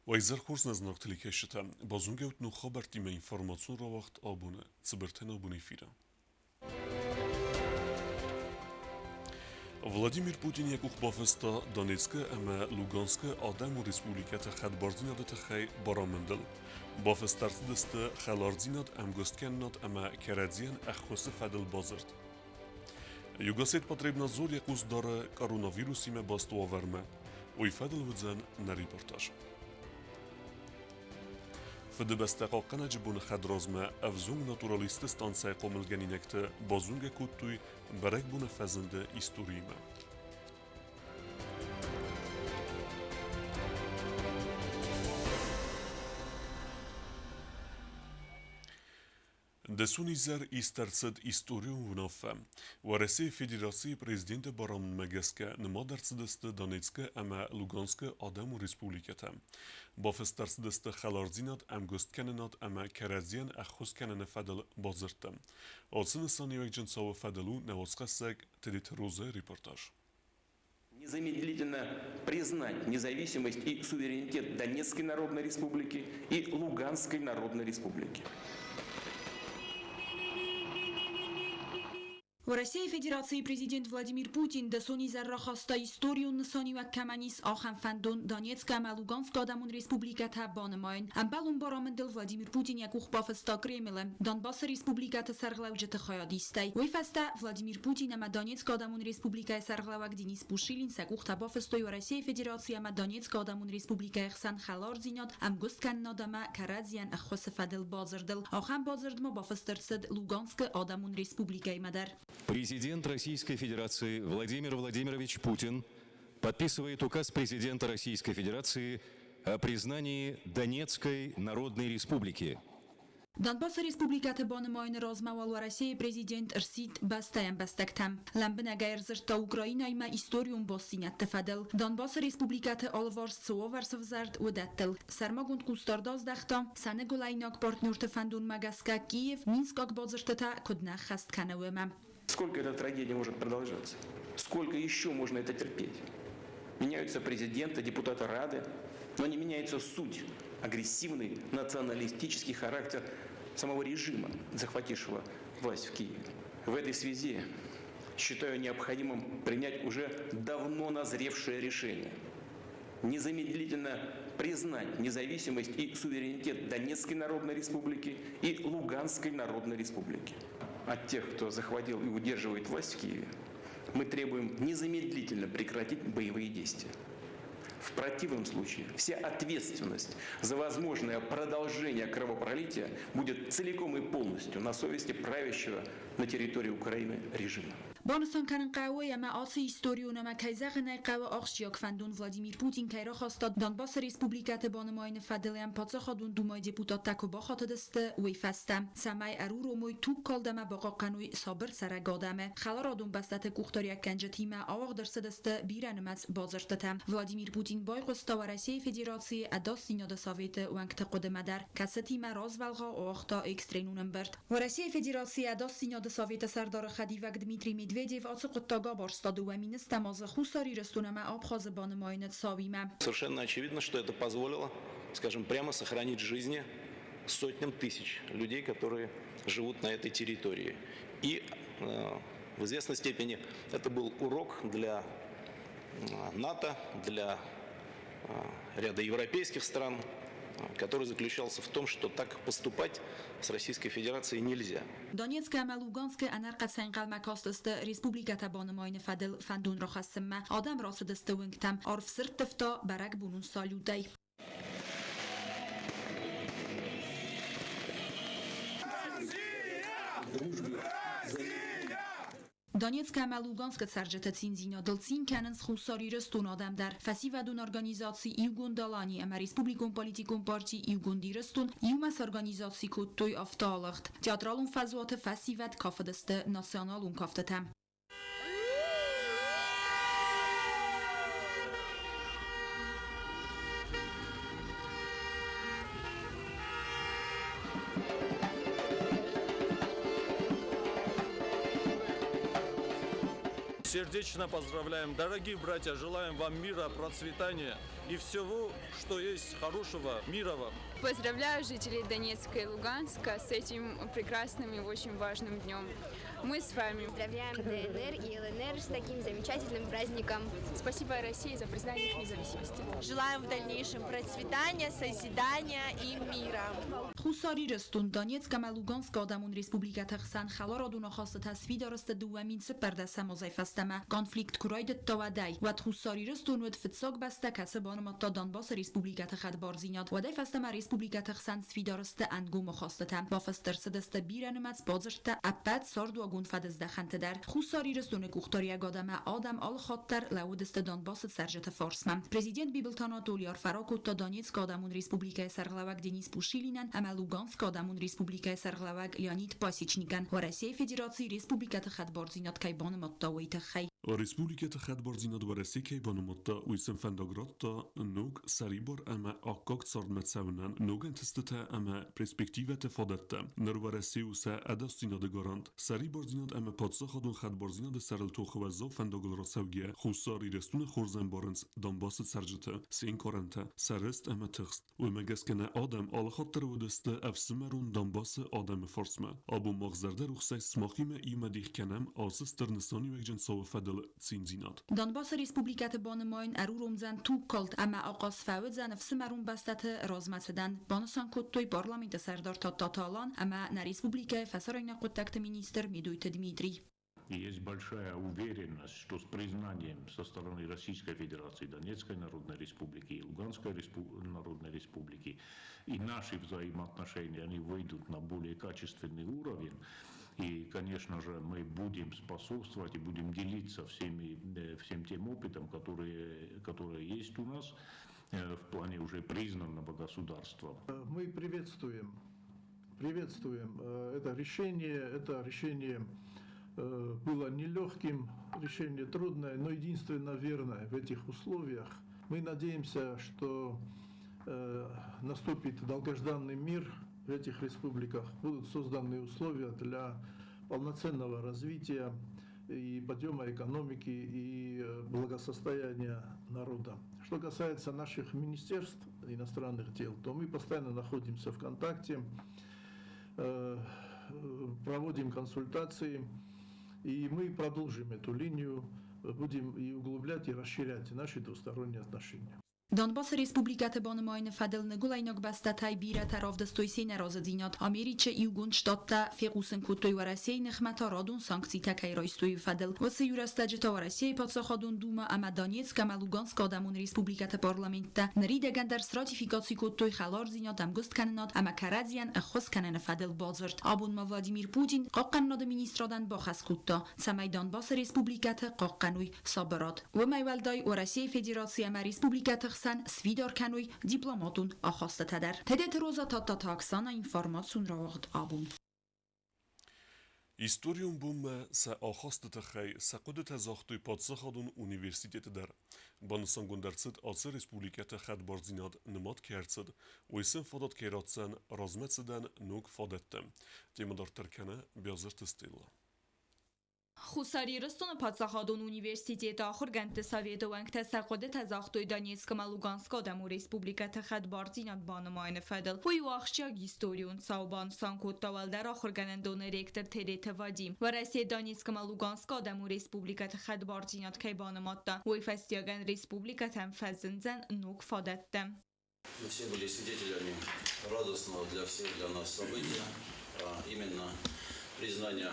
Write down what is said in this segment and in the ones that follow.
Уӕ хорз нӕ зынаргъ телекӕсджытӕ! Базонгӕут ног хабӕрттимӕ информацион рауагъд абоны цыбыртӕн абон эфиры. Владимир Путин йӕ къух бафыста Донецкы ӕмӕ Луганскы Адӕмон Республикӕты хӕдбардзинады тыххӕй барамындыл. Бафыст ӕрцыдысты хӕлардзинад, ӕмгуысткӕнынад ӕмӕ кӕрӕдзийӕн ӕххуысы фӕдыл бадзырд. Югосетпотребнадзор йӕ хъус дары коронавирусимӕ баст уавӕрмӕ. Уый фӕдыл уыдзӕн нӕ репортаж. Фыдыбӕстӕ хъахъхъӕнӕджы боны хӕдразмӕ ӕвзонг натуралистты станцӕйы хъомылгӕнинӕгты базонгӕ кодтой бӕрӕгбоны фӕзынды историимӕ. Дӕсон изӕр ист ӕрцыд историон уынаффӕ. Уӕрӕсейы Федерацийы Президенты барамындмӕ гӕсгӕ нымад ӕрцыдысты Донецкы ӕмӕ Луганскы Адӕмон Республикӕтӕ. Бафыст ӕрцыдысты хӕлардзинад, ӕмгуысткӕнынад ӕмӕ кӕрӕдзийӕн ӕххуыс кӕныны фӕдыл бадзырдтӕ. Ацы нысаниуӕгджын цауы фӕдыл у нӕ уацхӕссӕг Тедеты Розӕйы репортаж. Незамедлительно признать независимость и суверенитет Донецкой Народной Республики и Луганской Народной Республики. Уӕрӕсейы Федерацийы президент Владимир Путин дӕсон изӕр рахаста историон нысаниуӕг кӕмӕн ис, ахӕм фӕндон Донецк ӕмӕ Луганскы Адӕмон Республикӕтӕ банымайын. Ӕмбӕлон барамындыл Владимир Путин йӕ къух бафыста Кремлы, Донбассы республикӕты сӕргълӕуджыты хайадистӕй. Уый фӕстӕ Владимир Путин ӕмӕ Донецкы Адӕмон Республикӕйы сӕргълӕууӕг Денис Пушилин сӕ къухтӕ бафыстой Уӕрӕсейы Федераци ӕмӕ Донецкы Адӕмон Республикӕйы хсӕн хӕлардзинад, ӕмгуысткӕнынад ӕмӕ кӕрӕдзийӕн ӕххуысы фӕдыл бадзырдыл. Ахӕм бадзырд ма бафыст ӕрцыд Луганскы Адӕмон Республикӕимӕ дӕр. Президент Российской Федерации Владимир Владимирович Путин подписывает указ президента Российской Федерации о признании Донецкой Народной Республики. Донбассы республикӕты банымайыны размӕ уал Уӕрӕсейы президент ӕрсидт бӕстӕйы ӕмбӕстӕгтӕм. Лӕмбынӕгӕй ӕрдзырдта Украинӕимӕ историон бастдзинӕдты фӕдыл, Донбассы республикӕты алыварс цы уавӕр сӕвзӕрд, уыдӕттыл. Сӕрмагонд хъусдард аздӕхта, сӕ ныгуылӕйнаг партнерты фӕндонмӕ гӕсгӕ Киев Минскаг бадзырдтытӕ куыд нӕ ӕххӕст кӕны, уымӕ. Сколько эта трагедия может продолжаться? Сколько еще можно это терпеть? Меняются президенты, депутаты Рады, но не меняется суть, агрессивный националистический характер самого режима, захватившего власть в Киеве. В этой связи считаю необходимым принять уже давно назревшее решение незамедлительно признать независимость и суверенитет Донецкой Народной Республики и Луганской Народной Республики. От тех, кто захватил и удерживает власть в Киеве, мы требуем незамедлительно прекратить боевые действия. В противном случае вся ответственность за возможное продолжение кровопролития будет целиком и полностью на совести правящего на территории Украины режима. Банысан кӕнын хъӕуы, ӕмӕ ацы историон ӕмӕ, кӕй зӕгъын ӕй хъӕуы, ахсджиаг фӕндон Владимир Путин кӕй рахаста Донбассы республикӕты банымайыны фӕдыл ӕм Паддзахадон Думӕйы депутаттӕ куы бахатыдысты, уый фӕстӕ, цӕмӕй ӕруромой тугкалд ӕмӕ бахъахъхъӕной сабыр цӕрӕг адӕмы. Хӕларадон бӕстӕты къухдариуӕггӕнджытимӕ ауагъд ӕрцыдысты бирӕнымӕц бадзырдтытӕ. Владимир Путин байхъуыста Уӕрӕсейы Федерацийы Ӕдасдзинады Советы уӕнгты хъуыдымӕ дӕр, кӕцытимӕ развӕлгъау ауагъта экстренон ӕмбырд. Уӕрӕсейы Федерацийы Ӕдасдзинады Советы сӕрдары хӕдивӕг Дмитрий Медведев ацы хъуыддаг абарста 2 000 азы Хуссар Ирыстон ӕмӕ Абхазы банымайыны цауимӕ. Совершенно очевидно, что это позволило, скажем, прямо сохранить жизни сотням тысяч людей, которые живут на этой территории. И в известной степени это был урок для НАТО, для ряда европейских стран, который заключался в том, что так поступать с Российской Федерацией нельзя. Донецкы ӕмӕ Луганскы ӕнӕрхъӕцӕй ӕнхъӕлмӕ кастысты республикӕтӕ банымайыны фӕдыл фӕндон рахӕссынмӕ. Адӕм рацыдысты уынгтӕм, арв сӕрттывта бӕрӕгбонон салютӕй. Донецк ӕмӕ Луганскы цӕрджыты циндзинадыл цин кӕнынц Хуссар Ирыстоны адӕм дӕр. Фӕсивӕдон организаци Иугонд Алани ӕмӕ республикон политикон парти Иугонд Ирыстон иумӕ сорганизаци кодтой автоалыгъд. Театралон фӕзуаты фӕсивӕд кафыдысты националон кафтытӕ. Сердечно поздравляем, дорогие братья, желаем вам мира, процветания. И всего, что есть хорошего, мира вам. Поздравляю жителей Донецка и Луганска с этим прекрасным и очень важным днем. Мы с вами. Поздравляем ДНР и ЛНР с таким замечательным праздником. Спасибо России за признание их независимости. Желаем в дальнейшем процветания, созидания и мира. Хуссар Ирыстон, Донецк ӕмӕ Луганскы Адӕмон Республикӕты хсӕн хӕларадон ахастытӕ сфидар сты 2 014 азӕй фӕстӕмӕ, конфликт куы райдыдта, уӕдӕй. Уӕд Хуссар Ирыстон уыд фыццаг бӕстӕ, кӕцы банымадта Донбассы республикӕты хӕдбардзинад. Уӕдӕй фӕстӕмӕ республикӕты хсӕн сфидар сты ӕнгом ахастытӕ. Бафыст ӕрцыдысты бирӕнымӕц бадзырдтӕ ӕппӕт цардуагон фӕдыздӕхӕнты дӕр. Хуссар Ирыстоны къухдариуӕгад ӕмӕ адӕм алыхатт дӕр лӕууыдысты Донбассы цӕрджыты фарсмӕ. Президент Бибылты Анатоли арфӕ ракодта Донецкы Адӕмон Республикӕйы сӕргълӕууӕг Денис Пушилинӕн ӕмӕ Луганскы Адӕмон Республикӕйы сӕргълӕууӕг Леонид Пасечникӕн, Уӕрӕсейы Федераци республикӕты хӕдбардзинад кӕй банымадта, уый тыххӕй. Республикӕты хӕдбардзинад Уӕрӕсе кӕй банымадта, уый сын фӕндаг радта ног, сӕрибар ӕмӕ аккаг цардмӕ цӕуынӕн, ног ӕнтыстытӕ ӕмӕ перспективӕты фадӕттӕ. Ныр Уӕрӕсе у сӕ ӕдасдзинады гарант. Сӕрибардзинад ӕмӕ паддзахадон хӕдбардзинады сӕрыл тохы уӕззау фӕндагыл рацӕугӕйӕ, Хуссар Ирыстоны хорз ӕмбарынц Донбассы цӕрджыты се нкъарӕнтӕ, сӕ рыст ӕмӕ тыхст. Уымӕ гӕсгӕ нӕ адӕм алыхатт дӕр уыдысты ӕфсымӕрон Донбассы адӕмы фарсмӕ. Абон мах зӕрдӕрухсӕй сымахимӕ иумӕ дих кӕнӕм ацы стыр нысаниуӕгджын цауы фӕдыл циндзинад. Донбассы республикӕты банымайын ӕруромдзӕн тугкалд ӕмӕ ахъаз фӕуыдзӕн ӕфсымӕрон бӕстӕты размӕцыдӕн, банысан кодтой парламенты сӕрдар Тадтаты Алан ӕмӕ нӕ республикӕйы фӕсарӕйнаг хъуыддӕгты министр Медойты Дмитрий. Есть большая уверенность, что с признанием со стороны Российской Федерации Донецкой Народной Республики и Луганской Народной Республики и наши взаимоотношения, они выйдут на более качественный уровень. И, конечно же, мы будем способствовать и будем делиться всем тем опытом, который есть у нас в плане уже признанного государства. Мы приветствуем это решение. Это решение было нелегким, решение трудное, но единственно верное в этих условиях. Мы надеемся, что наступит долгожданный мир в этих республиках, будут созданы условия для полноценного развития и подъема экономики и благосостояния народа. Что касается наших министерств иностранных дел, то мы постоянно находимся в контакте, проводим консультации, и мы продолжим эту линию, будем и углублять, и расширять наши двусторонние отношения. Донбассы республикӕты банымайыны фӕдыл ныгуылӕйнаг бӕстӕтӕй бирӕтӕ равдыстой се нӕразыдзинад. Америчы Иугонд Штаттӕ фехъусын кодтой, Уӕрӕсейы ныхмӕ та радон санкцитӕ кӕй райстой, уый фӕдыл. Уыцы иу рӕстӕджы та Уӕрӕсейы Паддзахадон Думӕ ӕмӕ Донецк ӕмӕ Луганскы Адӕмон Республикӕты парламенттӕ ныридӕгӕн дӕр сратификаци кодтой хӕлардзинад, ӕмгуысткӕнынад ӕмӕ кӕрӕдзийӕн ӕххуыс кӕныны фӕдыл бадзырд. Абон ма Владимир Путин Хъахъхъӕнынады министрадӕн бахӕс кодта, цӕмӕй Донбассы республикӕты хъахъхъӕной сабырад. Уымӕй уӕлдай, Уӕрӕсейы Федераци ӕмӕ республикӕты хсӕн сфидар кӕной дипломатон ахастытӕ дӕр. Тедеты Роза, Тадтаты Оксана, информацион рауагъд «Абон». Историон бонмӕ сӕ ахасты тыххӕй сӕ хъуыдытӕ загътой паддзахадон университеты дӕр. Банысангонд ӕрцыд, ацы республикӕты хӕдбардзинад нымад кӕй ӕрцыд, уый сын фадат кӕй ратдзӕн размӕцыдӕн ног фадӕттӕ. Темӕ дарддӕр кӕны Биазырты Стелла. Хуссар Ирыстоны паддзахадон университеты ахуыргӕндты советы уӕнгтӕ сӕ хъуыдытӕ загътой Донецк ӕмӕ Луганскы Адӕмон Республикӕты хӕдбардзинад банымайыны фӕдыл. Уый у ахсджиаг историон цау, банысан кодта уӕлдӕр ахуыргӕнӕндоны ректор Тедеты Вадим. Уӕрӕсе Донецк ӕмӕ Луганскы Адӕмон Республикӕты хӕдбардзинад кӕй банымадта, уый фӕстиуӕгӕн республикӕтӕм фӕзындзӕн ног фадӕттӕ. Мы все были свидетелями радостного для всех, для нас события, а именно признания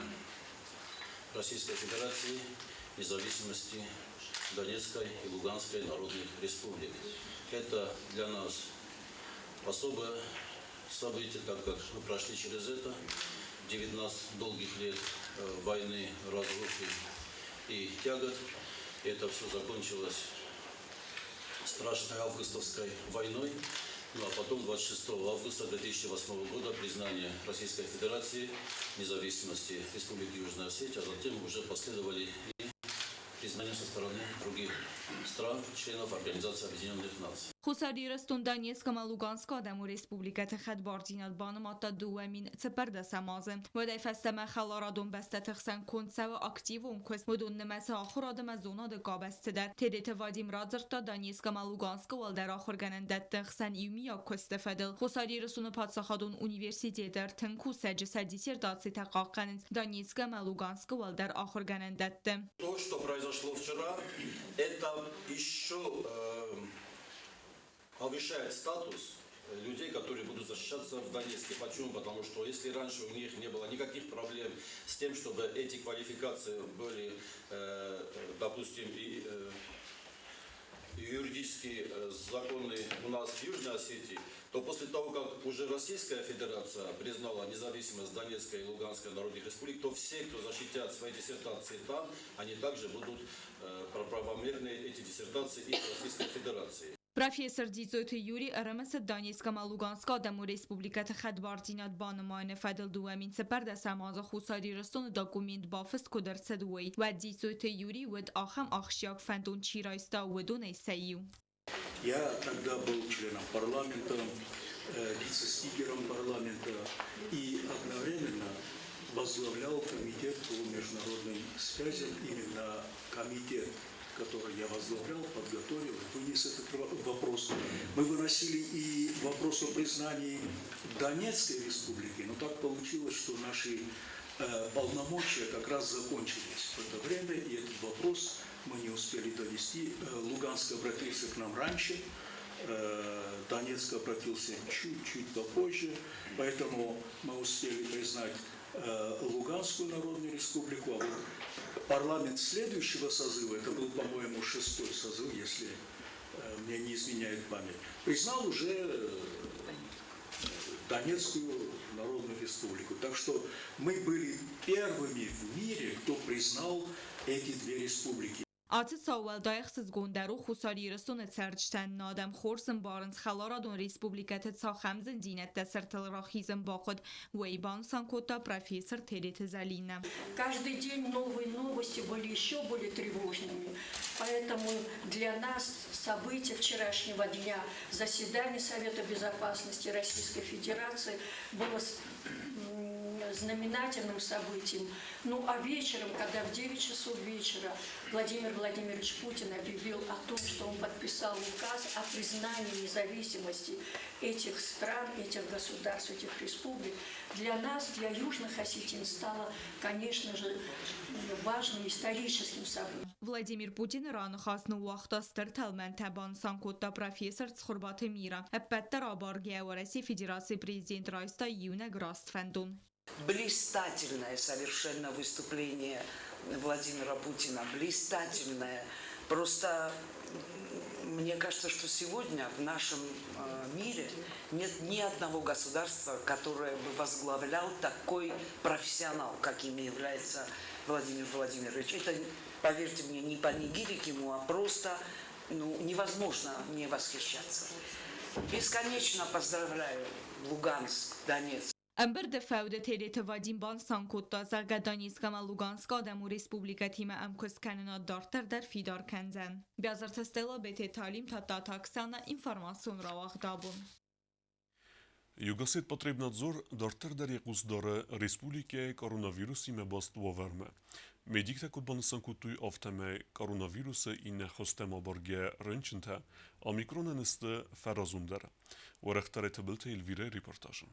Российской Федерации независимости Донецкой и Луганской народных республик. Это для нас особое событие, так как мы прошли через это 19 долгих лет войны, разрухи и тягот. И это все закончилось страшной августовской войной. Ну а потом 26 августа 2008 года признание Российской Федерации независимости Республики Южная Осетия, а затем уже последовали и признание со стороны других стран, членов Организации Объединенных Наций. Хуссар Ирыстон Донецк ӕмӕ Луганскы Адӕмон Республикӕты хӕдбардзинад банымадта 2014 азы. Уӕдӕй фӕстӕмӕ хӕларадон бӕстӕты хсӕн конд цӕуы активон куыст, уыдон нымӕцы ахуырад ӕмӕ зонады къабӕзты дӕр. Тедеты Вадим радзырдта Донецк ӕмӕ Луганскы уӕлдӕр ахуыргӕнӕндӕтты хсӕн иумиаг куысты фӕдыл. Хуссар Ирыстоны паддзахадон университеты 30 кусӕджы сӕ диссертацитӕ хъахъхъӕнынц Донецк ӕмӕ Луганскы уӕлдӕр ахуыргӕнӕндӕтты. То, что произошло вчера, это еще повышает статус людей, которые будут защищаться в Донецке. Почему? Потому что если раньше у них не было никаких проблем с тем, чтобы эти квалификации были, допустим, и юридически законные у нас в Южной Осетии, то после того, как уже Российская Федерация признала независимость Донецкой и Луганской народных республик, то все, кто защитят свои диссертации там, они также будут правомерны эти диссертации и в Российской Федерации. Профессор Дзидзойты Юри ӕрымысыд Донецк ӕмӕ Луганскы Адӕмон Республикӕты хӕдбардзинад банымайыны фӕдыл 2014 азы Хуссар Ирыстоны документ бафыст куыд ӕрцыд, уый. Уӕд Дзидзойты Юри уыд ахӕм ахсджиаг фӕндон чи райста, уыдонӕй сӕ иу. Я тогда был членом парламента, вице-спикером парламента и одновременно возглавлял комитет по международным связям. Именно комитет, который я возглавлял, подготовил и вынес этот вопрос. Мы выносили и вопрос о признании Донецкой республики, но так получилось, что наши полномочия как раз закончились в это время, и этот вопрос мы не успели довести. Луганск обратился к нам раньше, Донецк обратился чуть-чуть попозже, поэтому мы успели признать Луганскую Народную Республику, а вот парламент следующего созыва, это был, по-моему, шестой созыв, если мне не изменяет память, признал уже Донецкую Народную Республику. Так что мы были первыми в мире, кто признал эти две республики. Ацы цау уӕлдай ӕхсызгондӕр у Хуссар Ирыстоны цӕрджытӕн, нӕ адӕм хорз ӕмбарынц хӕларадон республикӕты цахӕм зындзинӕдтӕ сӕртыл рахизын бахъуыд, уый, банысан кодта профессор Тедеты Зӕлинӕ. Каждый день новые новости были еще более тревожными. Поэтому для нас события вчерашнего дня, заседание Совета Безопасности Российской Федерации было знаменательным событием. Ну а вечером, когда в 9 часов вечера Владимир Владимирович Путин объявил о том, что он подписал указ о признании независимости этих стран, этих государств, этих республик, для нас, для южных осетин, стало, конечно же, важным историческим событием. Владимир Путины раныхас ныууагъта стыр тӕлмӕнтӕ, банысан кодта профессор Цхуырбаты Мира. Ӕппӕт дӕр абаргӕйӕ Уӕрӕсейы Федерацийы президент райста иунӕг раст фӕндон. Блистательное совершенно выступление Владимира Путина, блистательное. Просто мне кажется, что сегодня в нашем мире нет ни одного государства, которое бы возглавлял такой профессионал, каким является Владимир Владимирович. Это, поверьте мне, не панегирик ему, а просто ну, невозможно не восхищаться. Бесконечно поздравляю Луганск, Донецк. Ӕмбырды фӕуды Тедеты Вадим банысан кодта, зӕгъгӕ, Донецк ӕмӕ Луганскы Адӕмон Республикӕтимӕ ӕмкуысткӕнынад дарддӕр дӕр фидар кӕндзӕн. Биазырты Стелла, Бететы Алим, Тадтаты Оксана, информацион рауагъд абон. Югосетпотребнадзор дарддӕр дӕр йӕ хъус дары республикӕйы коронавирусимӕ баст уавӕрмӕ. Медиктӕ куыд банысан кодтой, афтӕмӕй коронавирусы иннӕ хуызтӕм абаргӕ рынчынтӕ омикронӕн сты фӕразондӕр. Уӕрӕхдӕрӕй Тыбылты Эльвирӕйы репортажы.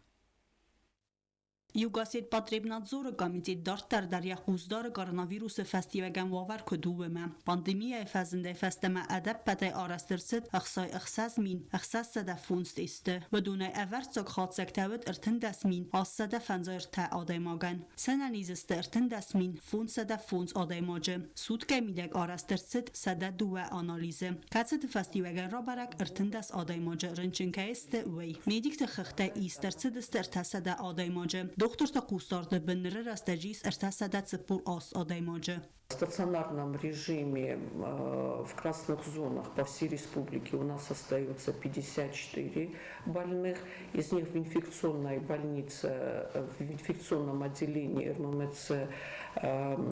Югосетпотребнадзоры комитет дарддӕр дӕр йӕ хъус дары коронавирусы фӕстиуӕгӕн уавӕр куыд у, уымӕ. Пандемийӕйы фӕзындӕй фӕстӕмӕ ӕдӕппӕтӕй арӕзт ӕрцыд 66 605 тесты. Уыдонӕй ӕвӕрццаг хатдзӕгтӕ уыд 13 853 адӕймагӕн. Сӕнӕниз сты 13 505 адӕймаджы. Суткӕйы мидӕг арӕзт ӕрцыд 102 анализы, кӕцыты фӕстиуӕгӕн рабӕрӕг 13 адӕймаджы рынчын кӕй сты, уый. Медикты хыгъдтӕй ист ӕрцыдысты 300 адӕймаджы. Дохтырты хъусдарды бын ныры рӕстӕджы ис 348 адӕймаджы. В стационарном режиме в красных зонах по всей республике у нас остается 54 больных. Из них в инфекционной больнице, в инфекционном отделении РММЦ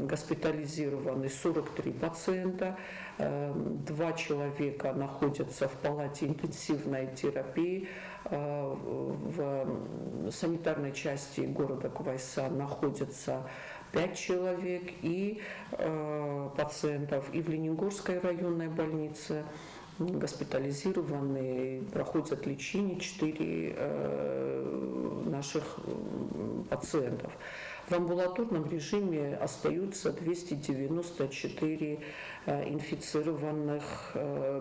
госпитализированы 43 пациента. 2 человека находятся в палате интенсивной терапии. В санитарной части города Квайса находятся 5 человек и пациентов. И в Ленингорской районной больнице госпитализированы, проходят лечение 4 наших пациентов. В амбулаторном режиме остаются 294 инфицированных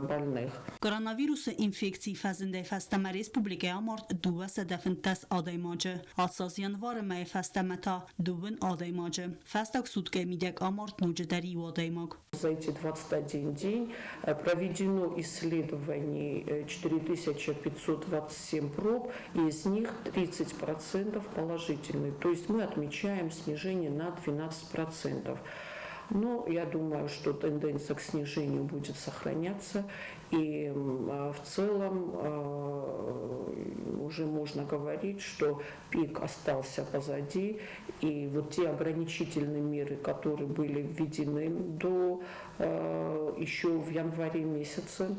больных. Коронавирусы инфекцийы фӕзындӕй фӕстӕмӕ республикӕйы амард 215 адӕймаджы. Ацы аз январы мӕйы фӕстӕмӕ та дыууын адӕймаджы. Фӕстаг суткӕйы мидӕг амард ноджыдӕр иу адӕймаг. За эти 21 день проведено исследований 4527 проб, и из них 30% положительные. То есть мы отмечаем снижение на 12%. Но я думаю, что тенденция к снижению будет сохраняться. И в целом уже можно говорить, что пик остался позади. И вот те ограничительные меры, которые были введены до еще в январе месяце,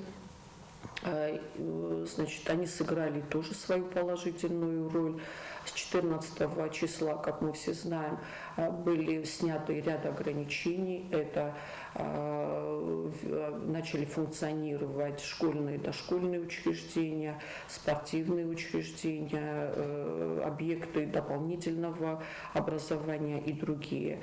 значит, они сыграли тоже свою положительную роль. С 14 числа, как мы все знаем, были сняты ряд ограничений. Это начали функционировать школьные и дошкольные учреждения, спортивные учреждения, объекты дополнительного образования и другие.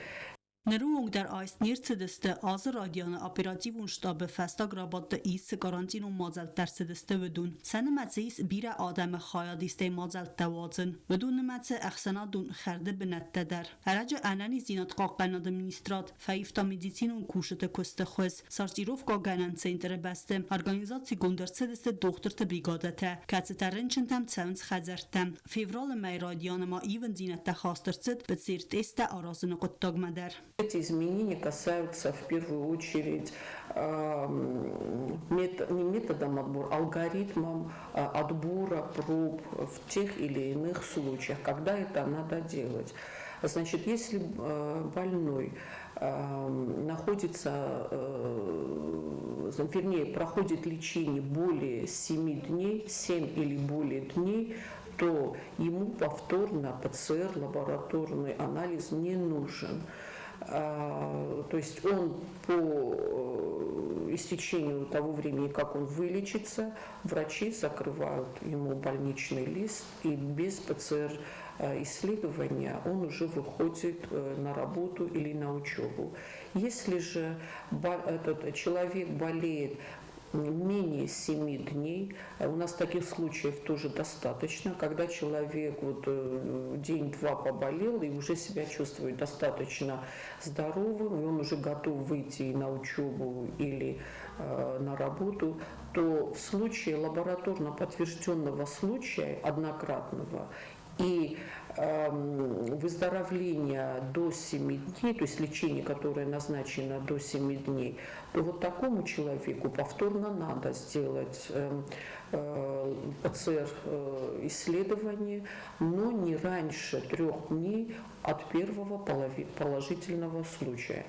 Ныры онг дӕр айст не рцыдысты, азы райдианы оперативон штабы фӕстаг рабадты ист цы карантинон мадзӕлттӕ ӕрцыдысты, уыдон. Сӕ нымӕцы ис бирӕ адӕмы хайадистӕй мадзӕлттӕ уадзын. Уыдон нымӕцы ӕхсӕнадон хӕрды бынӕттӕ дӕр. Ӕрӕджы ӕнӕниздзинад хъахъхъӕнынады министрад фӕивта медицинон кусджыты куысты хуыз. Сортировкӕгӕнӕн центры бӕсты организацигонд ӕрцыдысты дохтырты бригадӕтӕ, кӕцытӕ рынчынтӕм цӕуынц хӕдзӕрттӕм. Февралы мӕйы райдианы ма ивындзинӕдтӕ хаст ӕрцыд ПЦР-тесттӕ аразыны хъуыддагмӕ дӕр. Эти изменения касаются в первую очередь не методом отбора, а алгоритмом отбора проб в тех или иных случаях, когда это надо делать. Значит, если больной находится, вернее, проходит лечение более 7 дней, 7 или более дней, то ему повторно ПЦР, лабораторный анализ не нужен. То есть он по истечению того времени, как он вылечится, врачи закрывают ему больничный лист, и без ПЦР исследования он уже выходит на работу или на учебу. Если же этот человек болеет менее 7 дней, у нас таких случаев тоже достаточно, когда человек вот день-два поболел и уже себя чувствует достаточно здоровым, и он уже готов выйти на учебу или на работу, то в случае лабораторно подтвержденного случая однократного и выздоровления до 7 дней, то есть лечение, которое назначено до 7 дней, то вот такому человеку повторно надо сделать ПЦР-исследование, но не раньше 3 дней от первого положительного случая.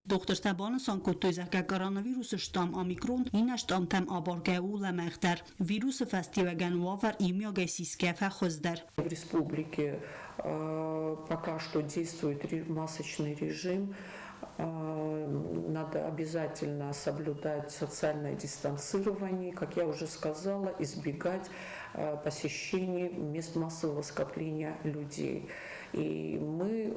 Дохтыртӕ банысан кодтой, зӕгъгӕ, коронавирусы штамм омикрон иннӕ штаммтӕм абаргӕ у лӕмӕгъдӕр. Вирусы фӕстиуӕгӕн уавӕр иумиагӕй сисгӕ фӕхуыздӕр. В республике пока что действует масочный режим. Надо обязательно соблюдать социальное дистанцирование, как я уже сказала, избегать посещений мест массового скопления людей. И мы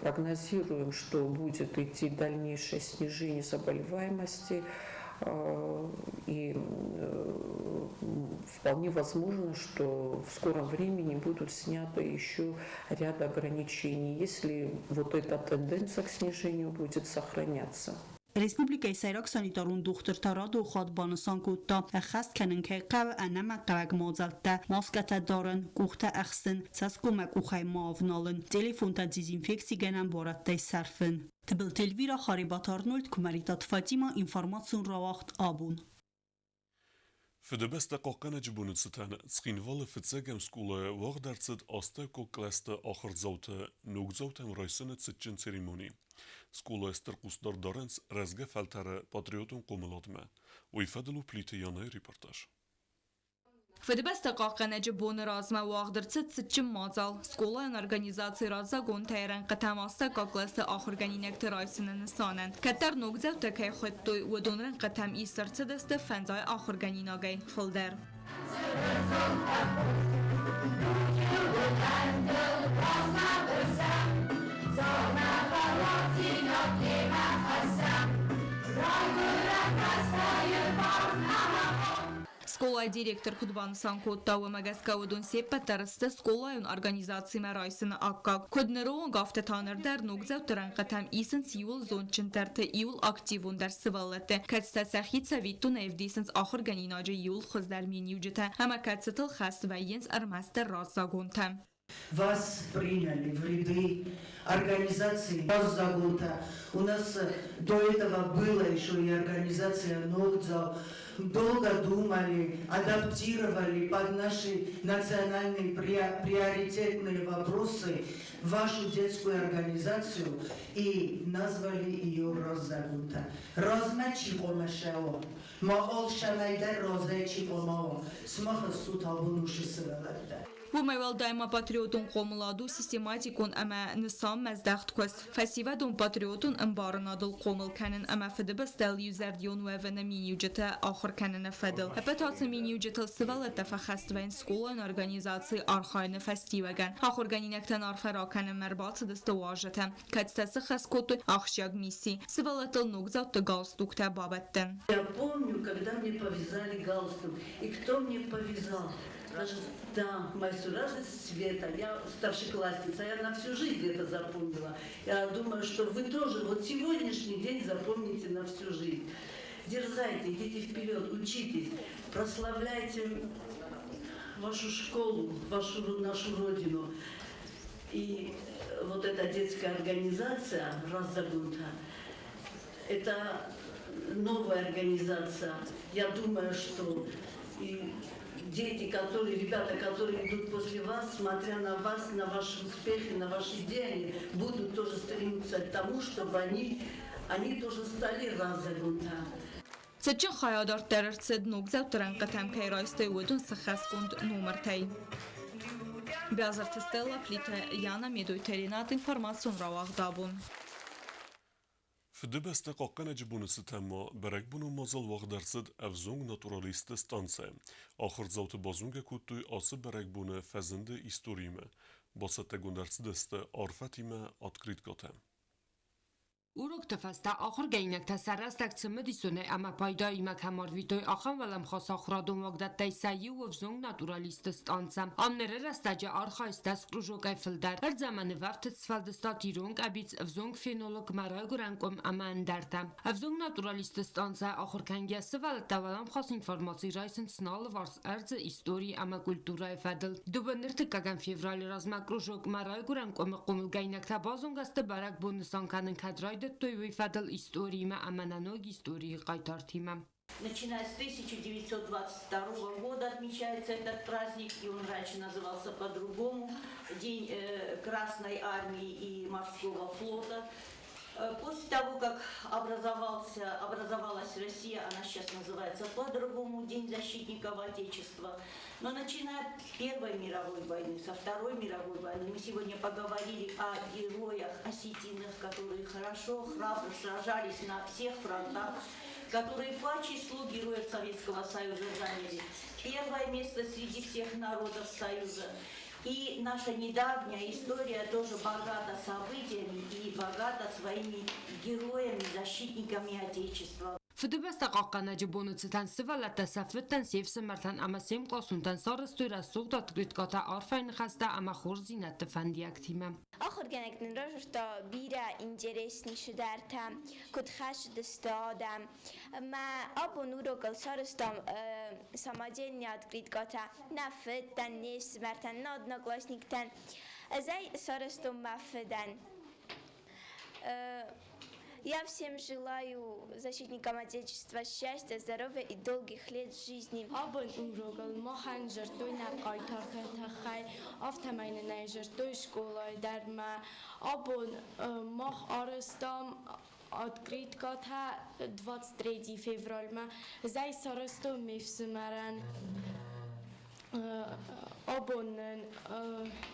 прогнозируем, что будет идти дальнейшее снижение заболеваемости. И вполне возможно, что в скором времени будут сняты еще ряд ограничений, если вот эта тенденция к снижению будет сохраняться. Республикӕйы сӕйраг санитарон дохтыр та радон хатт банысан кодта, ӕххӕст кӕнын кӕй хъӕуы ӕнӕмӕнгхъӕуӕг мадзӕлттӕ, маскӕтӕ дарын, къухтӕ ӕхсын, цӕсгоммӕ къухӕй ма ӕвналын, телефонтӕ дезинфекцигӕнӕн буарадтӕй сӕрфын. Тыбылты Эльвира, Харебаты Арнольд, Куымӕридтаты Фатимӕ, информацион рауагъд «Абон». Фыдыбӕстӕ хъахъхъӕнӕджы боны цытӕн Цхинвалы фыццӕгӕм скъолайы уагъд ӕрцыд астӕуккаг кълӕсты ахуырдзауты ногдзаутӕм райсыны цытджын церемони. Скъолайы стыр хъусдард дарынц рӕзгӕ фӕлтӕры патриотон хъомыладмӕ. Уый фӕдыл у Плиты Янайы репортаж. Фыдыбӕстӕ хъахъхъӕнӕджы боны размӕ уагъд ӕрцыд цытджын мадзал. Скъолайӕн организацийы раззагонтӕй рӕнхъытӕм астӕуккаг кълӕсты ахуыргӕнинӕгты райсыны нысанӕн. Кӕддӕр ногдзӕуттӕ кӕй хуыдтой, уыдон рӕнхъытӕм ист ӕрцыдысты фӕндзай ахуыргӕнинагӕй фылдӕр. Скъолайы директор куыд банысан кодта, уымӕ гӕсгӕ уыдон се ппӕт дӕр сты скъолайон организацимӕ райсыны аккаг. Куыд ныры онг, афтӕ та ныр дӕр ногдзӕутты рӕнхъытӕм исынц иууыл зондджындӕрты, иууыл активондӕр сывӕллӕтты, кӕцытӕ сӕхи цӕвиттонӕй ӕвдисынц ахуыргӕнинаджы иууыл хуыздӕр миниуджытӕ ӕмӕ кӕцытыл хӕст вӕййынц ӕрмӕстдӕр раззагонтӕ. Вас приняли в ряды организации Загонта. У нас до этого было еще и организация Ногдзау. Долго думали, адаптировали под наши национальные приоритетные вопросы вашу детскую организацию и назвали ее Розагунта. Размӕ чи хъуамӕ ссӕуа? Ма алцӕмӕй дӕр разӕй чи хъуамӕ уа? Сымах стут абон уыцы сывӕллӕттӕ. Уымӕй уӕлдай ма патриотон хъомылад у систематикон ӕмӕ нысанмӕздӕхт куыст, фӕсивӕдон патриотон ӕмбарынадыл хъомыл кӕнын ӕмӕ Фыдыбӕстӕйыл иузӕрдион уӕвыны миниуджытӕ ахуыр кӕныны фӕдыл. Ӕппӕт ацы миниуджытыл сывӕллӕттӕ фӕхӕст вӕййынц скъолайон организацийы архайыны фӕстиуӕгӕн. Ахуыргӕнинӕгтӕн арфӕ ракӕнынмӕ ӕрбацыдысты уазджытӕ, кӕцытӕ сыххӕст кодтой ахсджиаг мисси – сывӕллӕттыл ногдзӕутты галстуктӕ бабӕттын. Я помню, когда мне повязали галстук, и кто мне повязал. Даже, да, Майсураза Света, я старшеклассница, я на всю жизнь это запомнила. Я думаю, что вы тоже вот сегодняшний день запомните на всю жизнь. Дерзайте, идите вперед, учитесь, прославляйте вашу школу, вашу, нашу родину. И вот эта детская организация «Раззагунта», это новая организация. Я думаю, что и дети, которые, ребята, которые идут после вас, смотря на вас, на ваши успехи, на ваши идеи, будут тоже стремиться к тому, чтобы они тоже стали Раззагунта. Цытджын хайад дарддӕр ӕрцыд ногдзӕутты рӕнхъытӕм кӕй райстой, уыдон сыххӕстгонд номыртӕй. Биазырты Стелла, Плиты Яна, Медойты Ренат, информацион рауагъд абон. Фыдыбӕстӕ хъахъхъӕнӕджы боны цытӕн ма бӕрӕгбонон мадзал уагъд ӕрцыд ӕвзонг натуралистты станцӕйы. Ахуырдзауты базонгӕ кодтой ацы бӕрӕгбоны фӕзынды историимӕ. Бацӕттӕгонд ӕрцыдысты арфӕтимӕ открыткӕтӕ. Урокты фӕстӕ ахуыргӕнинӕгтӕ сӕ рӕстӕг цымыдисонӕй ӕмӕ пайдаимӕ кӕм арвитой, ахӕм уӕлӕмхас ахуырадон уагдӕттӕй сӕ иу ӕвзонг натуралистты станцӕ. Ам ныры рӕстӕджы архайы стӕс кружокӕй фылдӕр. Ӕрдз ӕмӕ нывӕфтыд сфӕлдыстад ирон къӕбиц, ӕвзонг фенолог, мӕ райгуырӕн къуым ӕмӕ ӕндӕртӕ. Ӕвзонг натуралистты станцӕйы ахуыр кӕнгӕ сывӕллӕттӕ уӕлӕмхас информаци райсынц сӕ алыварс ӕрдзы, истори ӕмӕ культурӕйы фӕдыл. Дыууӕ ныртыккӕгӕм февралы размӕ кружок Мӕ райгуырӕн къуымы хъомылгӕнинӕгтӕ базонгӕ сты бӕрӕгбон нысан кӕнын кӕд райдыдтой, уый фӕдыл историимӕ ӕмӕ нӕ ног историйы хъайтартимӕ. Начиная с 1922 года отмечается этот праздник, и он раньше назывался по-другому, День Красной Армии и Морского флота. После того, как образовалась Россия, она сейчас называется по-другому, День защитников Отечества. Но начиная с Первой мировой войны, со Второй мировой войны, мы сегодня поговорили о героях, осетинах, которые хорошо, храбро сражались на всех фронтах, которые по числу героев Советского Союза заняли первое место среди всех народов Союза. И наша недавняя история тоже богата событиями и богата своими героями, защитниками Отечества. Фыдыбӕстӕ хъахъхъӕнӕджы боны цытӕн сывӕллӕттӕ сӕ фыдтӕн, се фсымӕртӕн ӕмӕ се мкъласонтӕн сарӕзтой рӕсугъд открыткӕтӕ арфӕйы ныхӕстӕ ӕмӕ хорздзинӕдты фӕндиӕгтимӕ. Ахуыргӕнӕг нын радзырдта бирӕ интересный цыдӕртӕ, куыд хӕцыдысты адӕм. Мӕ абон урокыл сарӕзтам самодельный открыткӕтӕ нӕ фыдтӕн, не фсымӕртӕн, нӕ одноклассниктӕн. Ӕз ӕй сарӕзтон мӕ фыдӕн. Я всем желаю защитникам Отечества счастья, здоровья и долгих лет жизни. Абон урокыл махӕн зӕрдтой нӕ хъайтарты тыххӕй, афтӕмӕй нын ӕй зӕрдтой скъолайы дӕр ма. Абон мах арӕзтам открыткӕтӕ 23 февральмӕ. Ӕз сарӕзтон ме фсымӕрӕн. Абон нын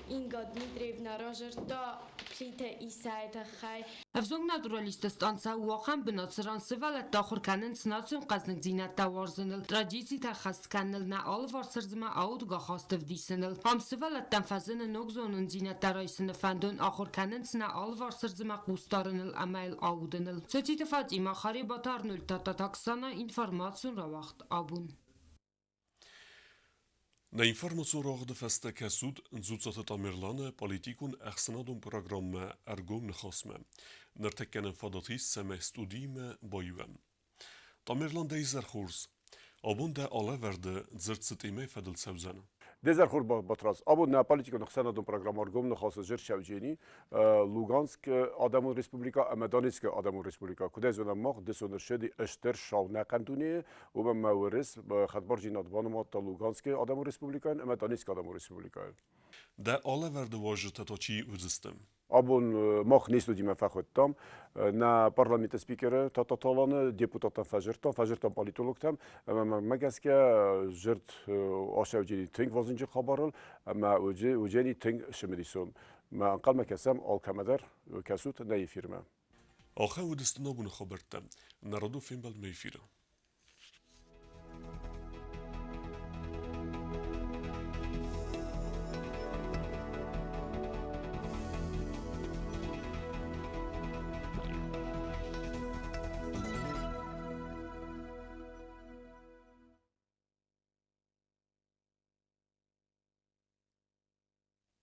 Инга Дмитриевна разырдта Плиты Исайы тыххӕй. Ӕвзонг натуралистты станцӕ у ахӕм бынат, цыран сывӕллӕттӕ ахуыр кӕнынц национ хъӕздыгдзинӕдтӕ уарзыныл, традицитӕ хӕст кӕныныл, нӕ алыварс ӕрдзмӕ аудгӕ ахаст ӕвдисыныл. Ам сывӕллӕттӕн фӕзыны ног зонындзинӕдтӕ райсыны фӕндон, ахуыр кӕнынц нӕ алыварс ӕрдзмӕ хъусдарыныл ӕмӕ йыл аудыныл. Цоциты Фатимӕ, Харебаты Арнольд, Тадтаты Оксана, информацион рауагъд Абон. Нӕ информацион рауагъды фӕстӕ кӕсут Дзуццаты Тамерланы политикон ӕхсӕнадон программӕ Ӕргом ныхасмӕ. Ныртӕккӕ нын фадат ис, цӕмӕй студиимӕ баиуӕм. Тамерлан, дӕ изӕр хорз! Абон дӕ алӕвӕрды дзырд цы темӕйы фӕдыл цӕудзӕн? Де зӕр хорз, Батрадз. Абон нӕ политикон ӕхсӕнадон программӕ Ӕргом ныхасы Зерчӕвджени, Луганск Адӕмон Республикӕ ӕмӕ Донецкы Адӕмон Республикӕ. Куыдӕй зонӕм мах, дысон ссыди стыр сау нӕхъӕн дунейы, уымӕн ӕмӕ Уырыс хӕдбардзинад банымадта Луганскы Адӕмон Республикӕйӕн ӕмӕ Донецкы Адӕмон Республикӕйӕн. Дӕ алӕвӕрды уазджытӕ та чи уыдзысты? Абон мах не студимӕ фӕхуыдтам нӕ парламенты спикеры Тататаланы, депутаттӕм фӕзырдтам, фӕзырдтам политологтӕм, ӕмӕ мӕнмӕ гӕсгӕ дзырд ацӕуджени тынг вазынджы хабарыл ӕмӕ уыджени тынг цымыдисон. Мӕ ӕнхъӕлмӕ кӕсӕм алкӕмӕдӕр, кӕсут нӕ эфирмӕ. Ахӕм уыдысты нӕ абоны хабӕрттӕ. Народон фембӕлдмӕ эфиры.